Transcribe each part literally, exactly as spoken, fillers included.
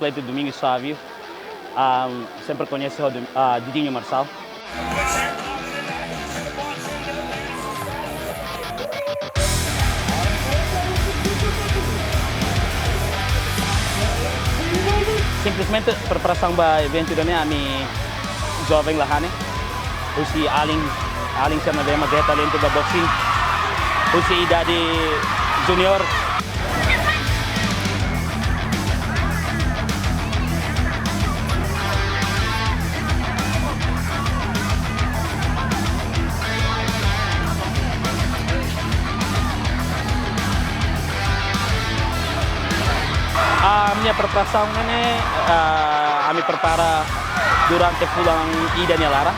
Itu Domingos Sávio, ah, sempre koñese ho Dom-, ah, Didinho Marçal. Simplesmente preparasaun ba eventu ida-ne'e ami joven la hanesan. Husi alin, alin sira ne'ebé mak iha talentu ba boxing. Husi idade junior. Ah, ami-nia preparasaun ne'e, ah, ami prepara durante fulan ida nia laran.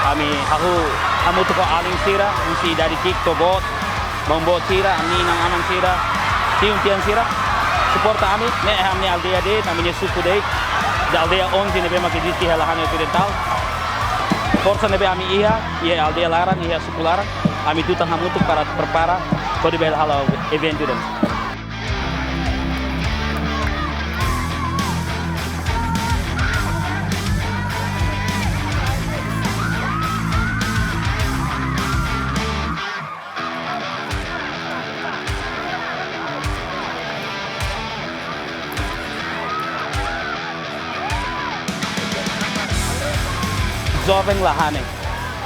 Ami hahú hamutuk ho alin sira, husi idade ki'ik to'o boot, maun-boot sira, ami inan-aman sira, tiun-tian sira, suporta ami, ne'e ami-nia aldeia de'it, ami-nia suku de'it, da aldeia onze ne'ebé mak eziste iha Lahane Osidentál. Forsa ne'ebé ami iha, iha aldeia laran, iha suku laran, ami tutan hamutuk para prepara hodi bele hala'o eventu ida-ne'e. Joven la hanesan.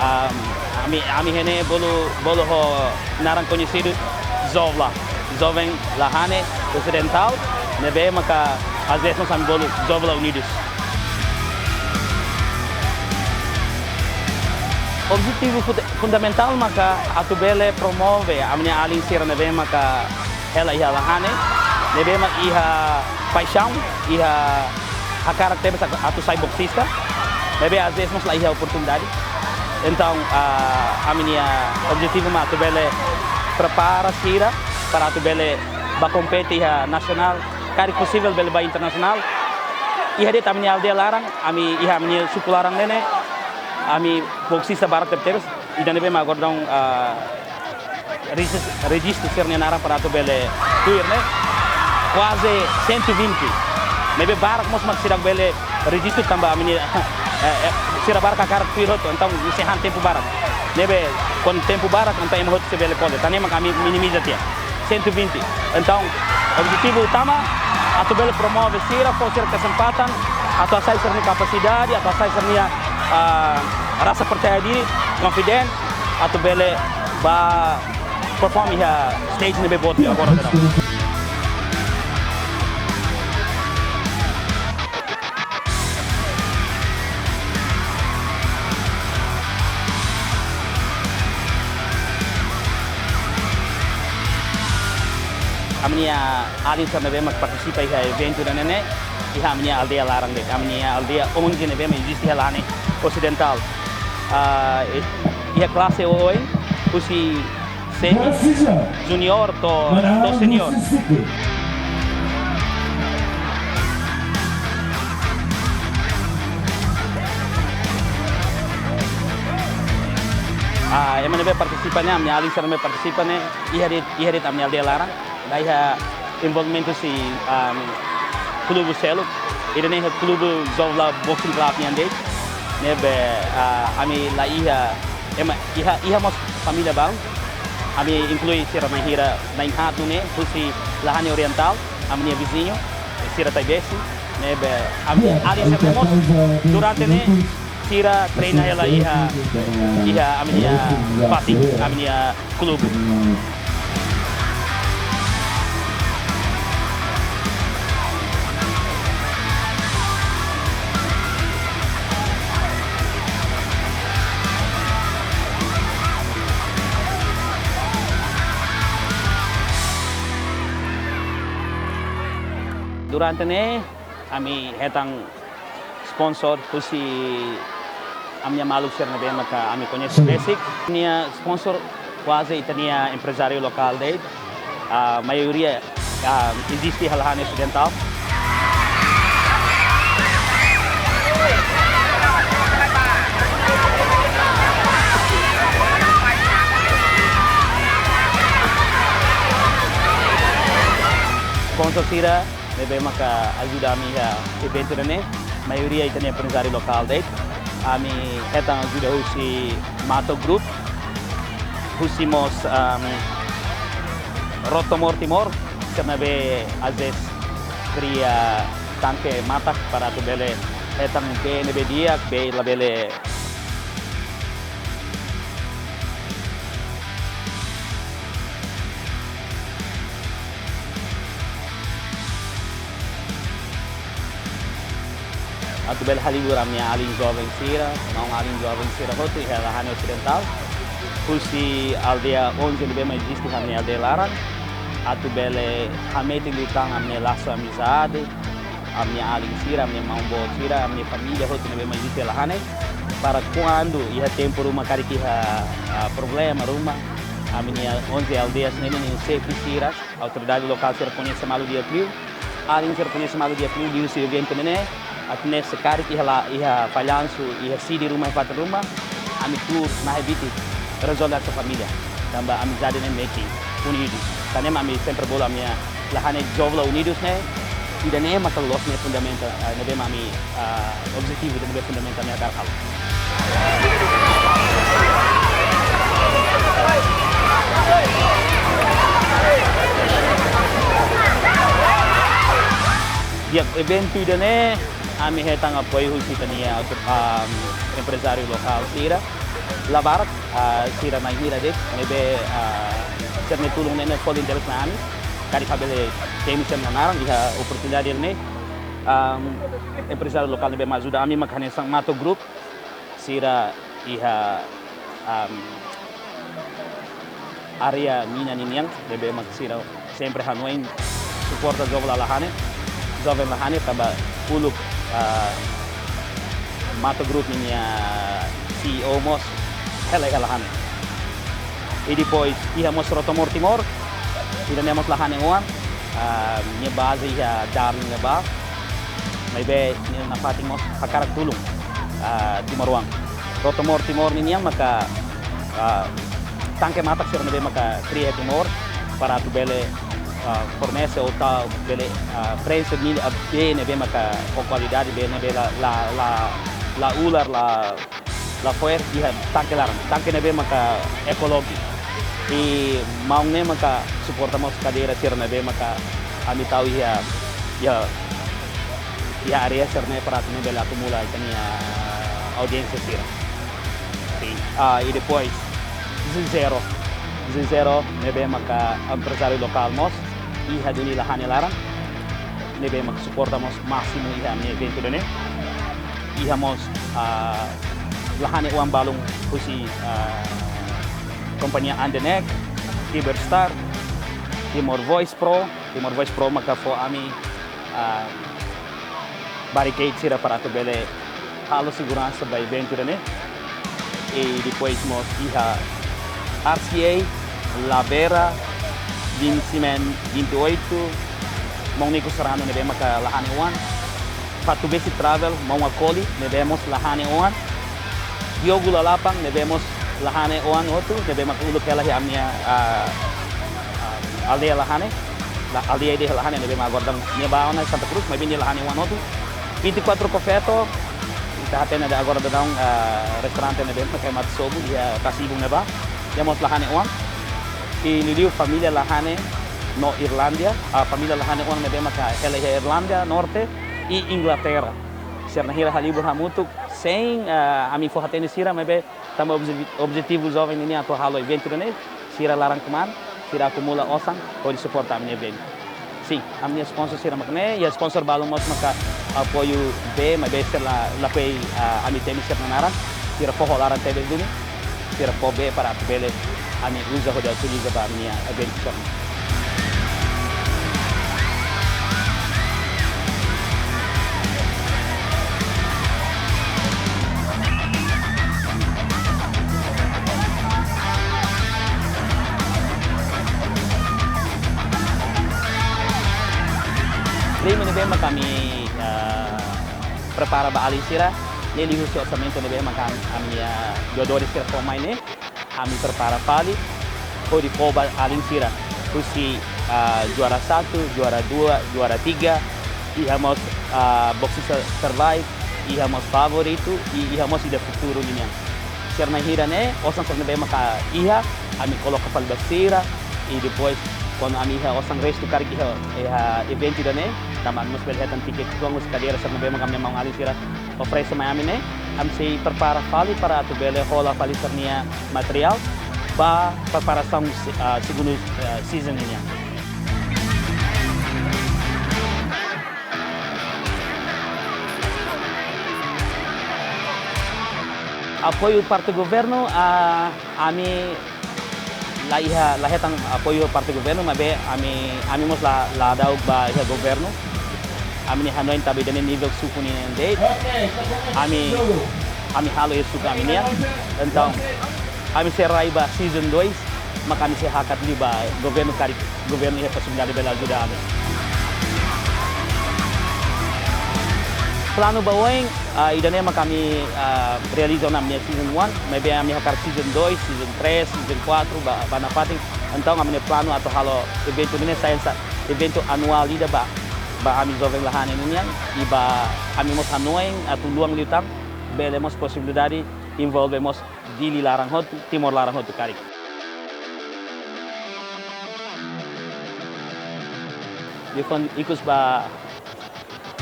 Am, ami, ami iha ne'e bolu, bolu ho naran koñesidu Jovla. Joven la hanesan Osidentál, ne'ebé maka às vezes ami bolu Jovla Unidos. Objetivu funda-, fundamentál maka atu bele promove ami-nia alin sira ne'ebé maka hela iha Lahane, ne'ebé mak iha paixaun, iha hakarak tebes atu sai boksista, maibé às vezes mós la iha oportunidade. Entaun, ah, ami-nia objetivu mak atu bele prepara sira para atu bele bá kompete iha nasionál, karik posivel bele bá internasionál. Iha de'it ami-nia aldeia laran, ami iha ami-nia suku laran ne'e, ami boksista barak tebetebes, ida ne'ebé mak agora daudaun, ah, rejis-, rejistu sira-nia naran para atu bele tuir ne'e kuaze cento e vinte. Ne'ebé barak mós mak seidauk bele rejistu tanba ami-nia, eh, eh, sira barak hakarak tuir hotu, entaun sei han tempu barak. Ne'ebé kuandu tempu barak, entaun ema hotu sei bele kole. Tan ne'e mak ami minimiza tiha. Cento e vinte. Entaun, objetivu utama atu bele promove sira, fó sira kesempatan atu hasai sira-nia kapasidade, atu hasai sira-nia, ah, rasa percaya diri, confident, atu bele bá perform iha stage ne'ebé boot agora daudaun. Ami-nia alin sira ne'ebé mak partisipa iha eventu ida-ne'e, iha ami-nia aldeia laran de'it, ami-nia aldeia onze ne'ebé mak eziste iha Lahane Osidentál. Ah, i-, iha klase oin, husi semi, junior to'o, to'o senior. Ah, ema ne'ebé partisipa ne'e, ami-nia alin sira ne'ebé partisipa ne'e, iha de'it, iha de'it ami-nia aldeia laran. La iha envolvimentu husi, um, klube seluk. Ida-ne'e iha klube Jovla Boxing Club nian de'it. Ne'ebé, ah, ami la iha, ema, iha, iha mós família balu. Ami inklui sira na'in hira, na'in haat ne'e, husi Lahane Orientál, ami-nia viziñu, sira Taibesi. Ne'ebé, ami, alin sira ne'e mós, durante ne'e, sira treina hela iha, iha ami-nia fatin, ami-nia klube. Durante ne'e, ami hetan sponsor husi ami-nia maluk sira ne'ebé maka ami koñese besik. Nia sponsor kuaze ita-nia emprezáriu lokál de'it. Ah, maioria, ah, eziste iha Lahane Osidentál. Sponsor sira ne'ebé maka ajuda ami iha eventu ida-ne'e, maioria ita-nia emprezáriu lokál de'it. Ami hetan ajuda husi Mato Group, husi mós, am, Rotomor Timor, sira ne'ebé às vezes kria tanke matak para atu bele hetan bee ne'ebé di'ak, bee labele atu bele halibur ami-nia alin joven sira, maun-alin joven sira hotu iha Lahane Osidentál. Husi aldeia onze ne'ebé mak eziste iha ami-nia aldeia laran, atu bele hametin liután ami-nia lasu amizade, ami-nia alin sira, ami-nia maun-boot sira, ami-nia família hotu ne'ebé mak eziste iha Lahane, para kuandu iha tempu ruma karik iha, ah, problema ruma, ami-nia onze aldeias ne'e nia xefe sira, autoridade lokál sira koñese malu di'ak liu, alin sira koñese malu di'ak liu, liuhusi eventu ne'e ne'e, atu nune'e se karik iha la, iha fallansu, iha sidi ruma, iha fatin ruma, ami tuur nahe bitik rezolve hanesan família. Tanba amizade ne'e metin, unidu. Tan ne'e mak ami sempre bolu ami-nia Lahane Joven Unidos ne'e, ida-ne'e maka loloos ne'e fundamenta, ah, ne'ebé mak ami, ah, objetivu ida ne'ebé fundamenta ami hakarak halo. Di'ak, eventu ida-ne'e ami hetan apoiu husi ita-nia, am, emprezáriu lokál sira. La barak, ah, sira na'in hira de'it, ne'ebé, ah, sira-nia tulun ne'e ne'e folin tebes mai ami. Karik ha'u bele temi sira-nia naran iha oportunidade ne'e. Am, emprezáriu lokál ne'ebé mak ajuda ami maka hanesan Mato Group, sira iha, am, área mina ninian, ne'ebé mak sira sempre hanoin suporta joven Lahane, joven Lahane tanba uluk, ah, Mato Group ninia C E O mós hela iha Lahane. I depois iha mós Rotomor Timor, ida-ne'e mós Lahane oan, ah, nia baze iha Darwin ne'ebá, maibé nia nafatin mós hakarak tulun, ah, timoroan. Rotomor Timor ninian maka, ah, tanke matak sira ne'ebé maka kria iha Timor para atu bele, ah, fornese ou atu bele, ah, prenxe mil, ah, bee ne'ebé maka ho kualidade, bee ne'ebé la, la, la, la ular, la, la fo'er iha tanke laran, tanke ne'ebé maka ekolójiku. I maun ne'e maka suporta mós kadeira sira ne'ebé maka ami tau iha, iha, iha área sira-ne'e para atu nune'e bele akumula ita-nia audiénsia sira. Sin. Ah, i depois, Zizero. Zizero ne'ebé maka emprezáriu lokál mós iha duni Lahane laran, ne'ebé maka suporta mós másimu iha ami-nia eventu ida-ne'e. Iha mós, ah, Lahane oan balun husi, ah, kompañia Andenec, Cyberstar, Timor Voice Pro, Timor Voice Pro maka fó ami, ah, barricade sira para atu bele halo seguransa ba eventu ida-ne'e. I depois mós iha R C A, Labera, Vinci Man vinte e oito, maun Nico Serrano ne'ebé maka Lahane oan, Fatubesi Travel, maun Akoli ne'ebé mós Lahane oan, Diogo Lalapan ne'ebé mós Lahane oan hotu, ne'ebé maka uluk hela iha ami-nia, ah, ah, aldeia Lahane, la, aldeia ida iha Lahane ne'ebé mak agora daudaun nia bá ona Santa Cruz, maibé nia Lahane oan hotu. Vinte e quatro Kofeto, ita hatene de'it agora daudaun, ah, restaurante ne'ebé maka iha Matusobu, iha Tasibung ne'ebá, nia mós Lahane oan. I liuliu família Lahane no Irlándia, ah, família Lahane oan ne'ebé maka hela iha Irlándia Norte i Inglaterra. Sira na'in hira halibur hamutuk, sein, ah, ami fó-hatene sira, maibé tanba obje-, objetivu joven nian atu halo eventu ida-ne'e, sira laran kmaan, sira akumula osan hodi suporta ami-nia eventu. Sin, ami-nia sponsor sira mak ne'e, iha sponsor balun mós maka apoiu bee, maibé sira la, la ko'alia, ah, ami temi sira-nia naran, sira fó ho laran tebes duni, sira fó bee para atu bele ami uza hodi utiliza ba ami-nia eventu sira. Prêmiu ne'ebé maka ami, ah, prepara ba alin sira, ne'e liuhusi orsamentu ne'ebé maka ami, ami, ah, doadores sira fó mai ne'e, ami prepara fali, hodi fó ba alin sira, husi Ah, juara satu, juara dua, juara tiga, iha mós, ah, boxista terbaik, iha mós favoritu, i iha mós ida futuru ninian. Sira na'in hira ne'e, osan sira ne'ebé maka iha, ami koloka fali ba sira, i depois, kuandu ami iha osan restu karik iha, iha eventu ida-ne'e, tanba ami mós bele hetan tiket, kuandu kadeira sira ne'ebé maka ami-nia maun-alin sira oferese mai ami ne'e, ami sei prepara fali para atu bele hola fali sira-nia materiál ba preparasaun se-, ah, segundu, ah, season nian. Apoiu parte governu, ah, ami la iha, la hetan apoiu parte governu, maibé ami, ami mós la, la da'uk ba iha governu. Ami-nia hanoin tanba ida-ne'e nivel suku nian de'it. Ami, ami halo iha suku ami-nian. Entaun, ami sei rai ba season dois, maka ami sei hakat liu ba governu karik, governu iha posibilidade bele ajuda ami. Planu ba oin, ah, ida-ne'e maka ami, ah, realiza ona ami-nia season one, maibé ami hakarak season dois, season três, season quatro, ba, ba nafatin. Entaun ami-nia planu atu halo eventu ne'e sai hanesan eventu anuál ida ba, ba ami joven Lahane ninian, i ba ami mós hanoin atu luan liután, bele mós posibilidade envolve mós Dili laran hotu, Timor laran hotu karik. Liafuan ikus ba,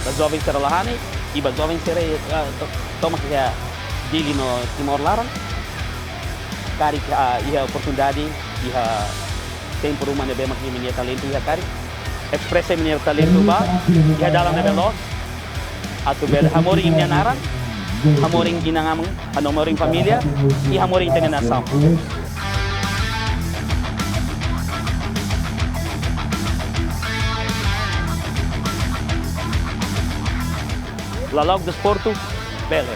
ba joven sira Lahane, i ba joven sira, eh, to-, tomak iha Dili no Timor laran. Karik, ah, iha oportunidade, iha tempu ruma ne'ebé mak imi-nia talentu iha karik. Espresa imi-nia talentu ba iha dalan ne'ebé loos. Atu bele hamoris imi-nia naran, hamoris inan-aman, hamoris família, i hamoris ita-nia nasaun. Lala'ok desportu, bele.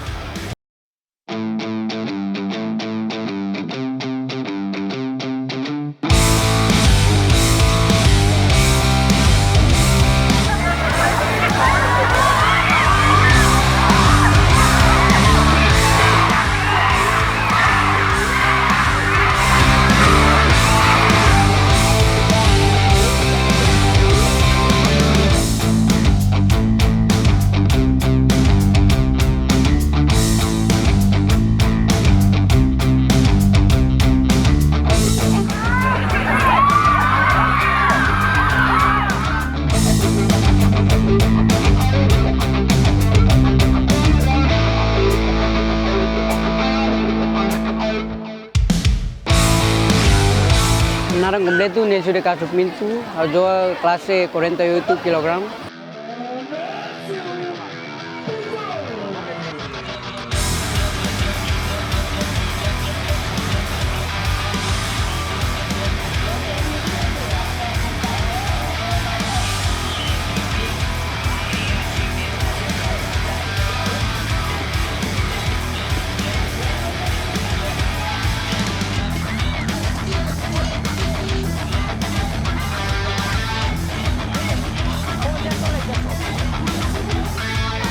Naran kompletu Nelson de Castro Pinto, ha'u joga klase quarenta e oito kilogramu.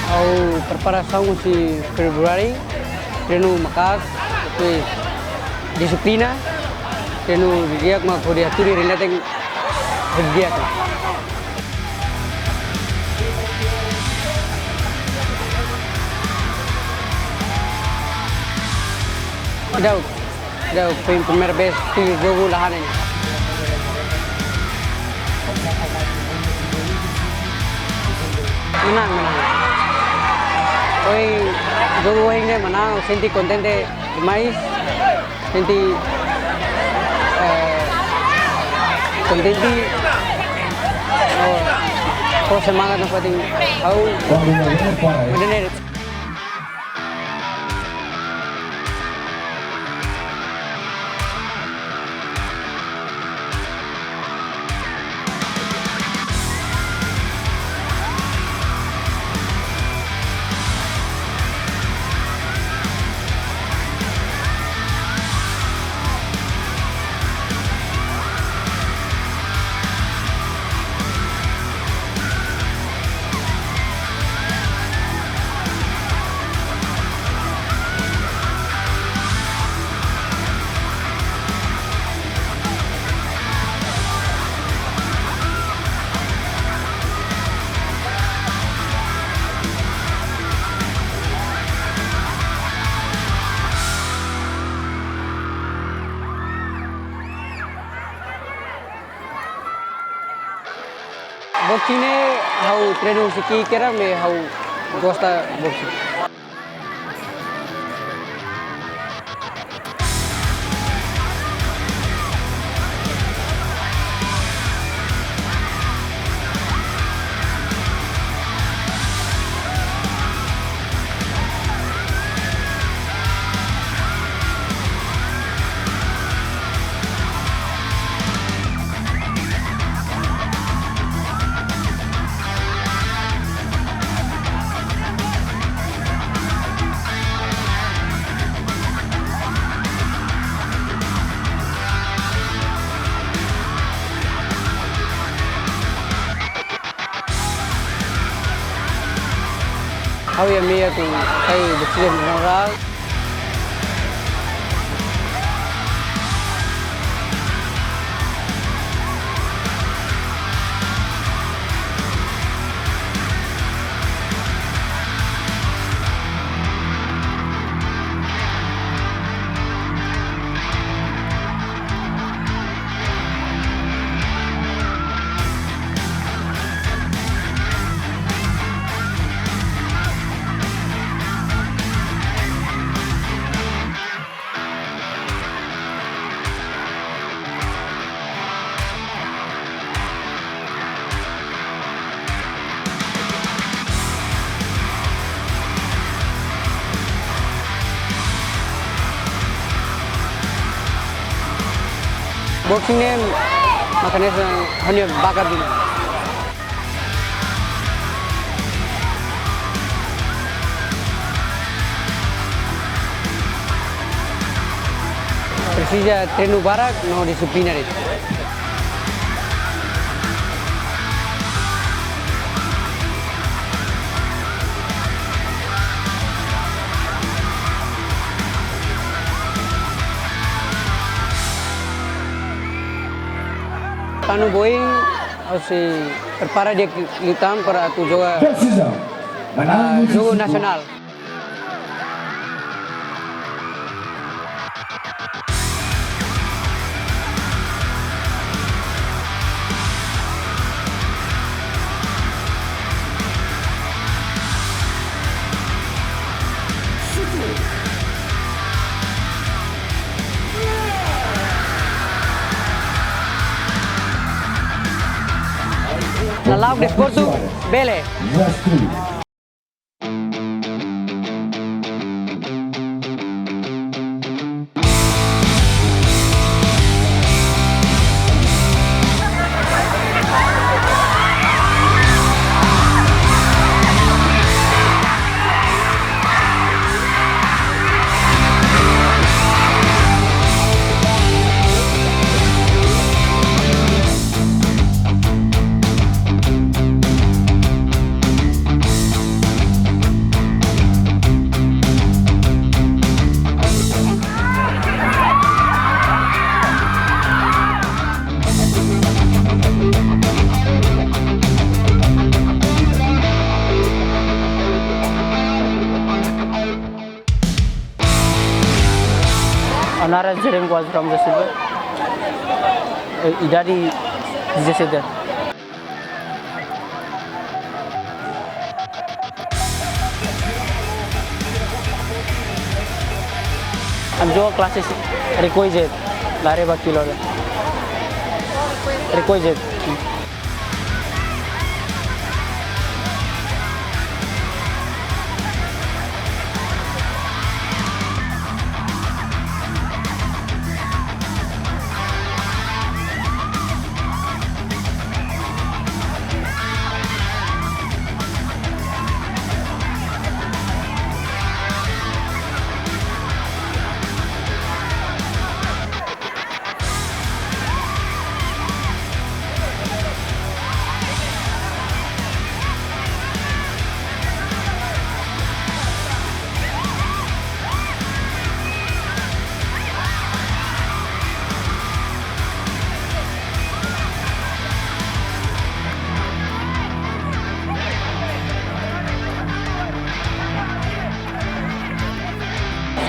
Ha'u preparasaun husi Februari, treinu maka'as, depois dixiplina, treinu di'ak mak hodi hatudu ida-ne'e di'ak. Daudaun, daudaun, foin primeira vez ha'u jogu Lahane. Manán, manán. Ohin, jogu ohin ne'e manán, sente kontente demais. Sente, eh, kontente. Oh, ho semangat nafatin ha'u. Ida-ne'e. Ne'e ha'u treinu husi ki'ik hela, maibé ha'u gosta boxing. Ha'u iha mehi atu sai boxer nasionál. Boxing ne'e maka hanesan ha'u-nia bakat duni. Presiza treinu barak no dixiplina de'it. Tan ne'e ha'u sei prepara di'ak liután para atu joga, Presiza. Ah, jogu nasionál. Lala'ok desportu bele. Ha'u naran Jerenquas Ramos da Silva. Eh, idade dezassete. Ami joga klase requisite, la reba kilo la. Requisite.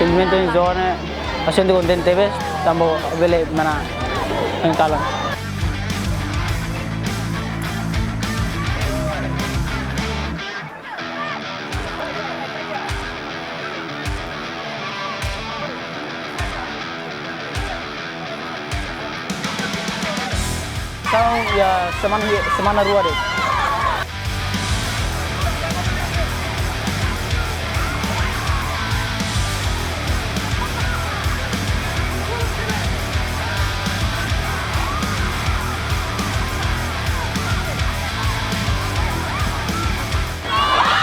Sentimentu ne'e joga ne'e, ha'u sente kontente tebes, tanba bele manán iha kalan. Iha semana, semana rua de'it.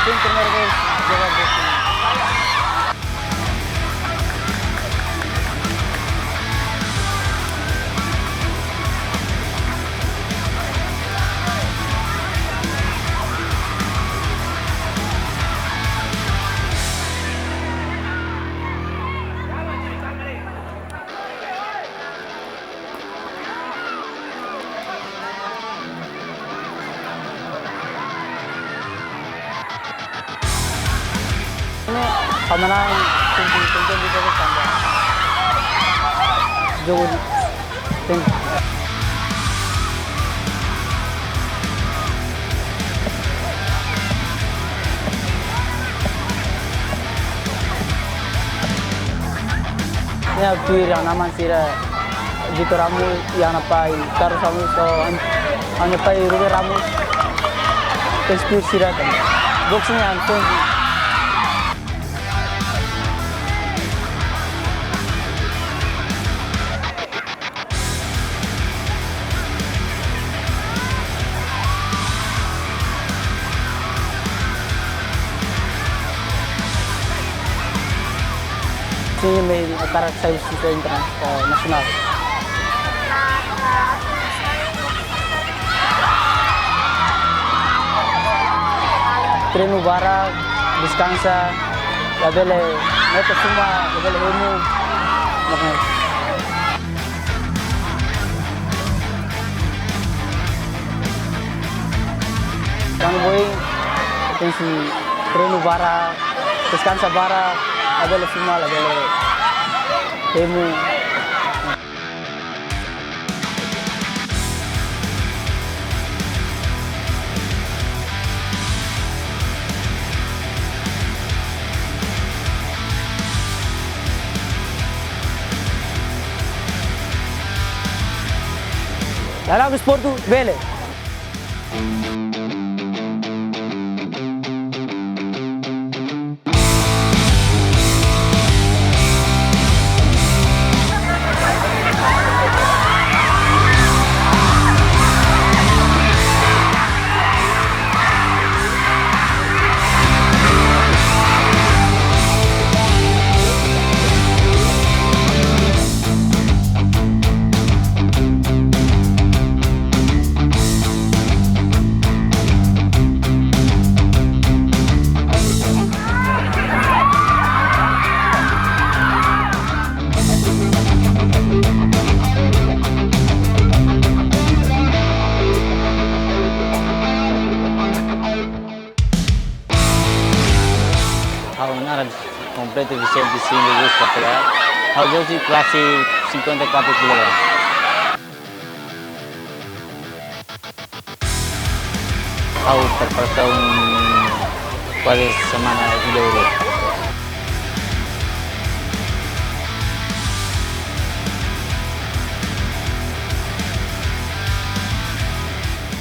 Sim, primeira vez jogar boxe. Ne'e, ha'u manán, sim, sim, sim, sim, sim, sim, sim. Jogu, sim. Ne'e tuir ha'u-nia aman sira, Vitor Ramos, iha ha'u-nia pai, Carlos Ramos, ho ha'u-nia pai, Ruben Ramos, tuir sira tan. Boxing an, sim. Sim, mehi hakarak sai sira interna-, eh, nasionál. Treinu barak, deskansa, labele, mete suma, labele hemu. Makanya. Kuandu boin, tenke treinu barak, deskansa barak, labele suma, labele hemu. Dalam sportu bele. Ha'u naran kompletu Vicente Sindo Luz Capela. Ha'u boxing klase cinquenta e quatro kilograma. Ha'u preparasaun kuaze semana ida-rua.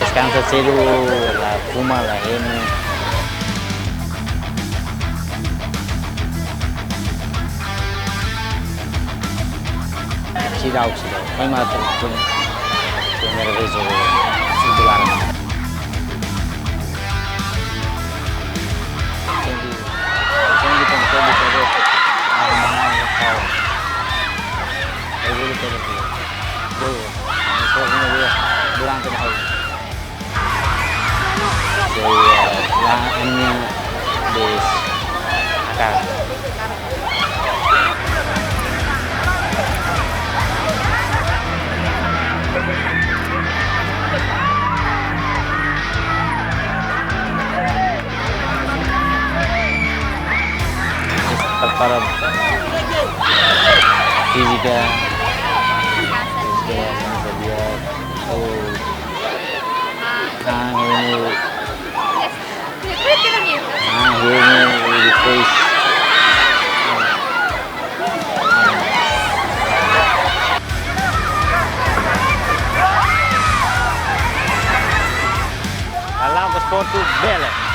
Deskansa sedu, la fuma, la hemu. Seidauk, seidauk. Mai mata, prim-, primeira vez jogu sintu laran. Tenke, tenke, tenke, tenke. Ah, mana, mana, mana. Jogu, jogu, jogu. Durante na hau. Sei, eh, la, imi des akar. Prepara fízika, fízika, saúde. Oh. Ah, ini. Ah, ini, ini, please. Ah. Portu Bele.